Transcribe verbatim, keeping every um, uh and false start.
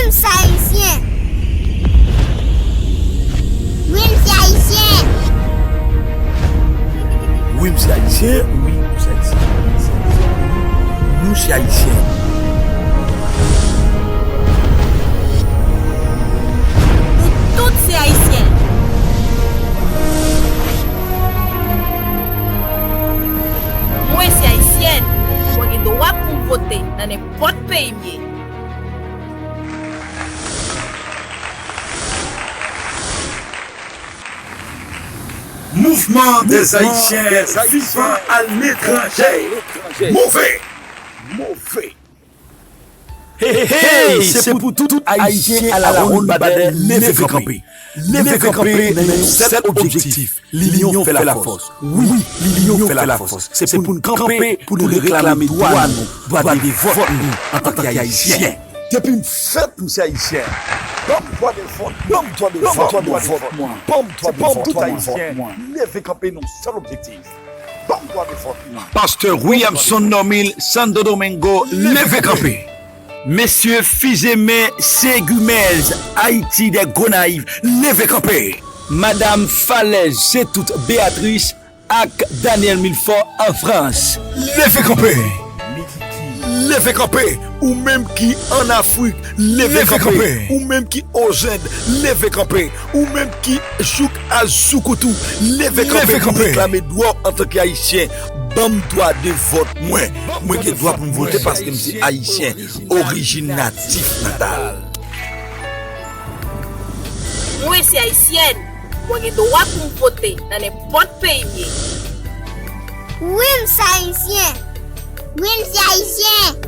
M se ayisyen. Wi, m se ayisyen. Wi, m se ayisyen. Wi, m se ayisyen. Nou se ayisyen. Nou tout se ayisyen. Mwen se ayisyèn. Mwen gen dwa pou m vote nan nenpòt peyi m ye. Mouvement des Haïtiens vivant à l'étranger. Move! Move! Hey, hey, hey, se pou tout Ayisyen a la ronn badè leve kanpe. Leve kanpe nan yon sèl objektif, linyon fè lafòs. Wi, linyon fè lafòs. Se pou n kanpe, pou n reklame dwa nou, dwa de vòt nou antanke Ayisyen. Depi m fèt, m se Ayisyen. Ban m dwa de vòt, ban m dwa de vòt, ban m dwa de vòt mwen. Ban m dwa de vòt mwen. Leve kanpe nan yon sèl objektif. Ban m dwa de vòt mwen. Pastè Williamson Normil, Santo Domingo, leve kanpe. Mesye Fizeme Segumez, Ayiti de Gonayiv, leve kanpe. Madam Falèz Setout Beatrice ak Daniel Milfort an Frans, leve kanpe. Leve kanpe, ou menm ki ann Afrik, leve kanpe. Ou menm ki Ozend, leve kanpe. Ou menm ki jouk Azoukoutou, leve kanpe pou reklame dwa w antanke Ayisyen. Ban m dwa de vòt mwen. Mwen gen dwa pou m vote paske m se Ayisyen, orijin natif natal. Mwen se Ayisyèn. Mwen gen dwa pou m vote nan nenpòt peyi m ye. Wi, m se Ayisyen. Wi, m se Ayisyen.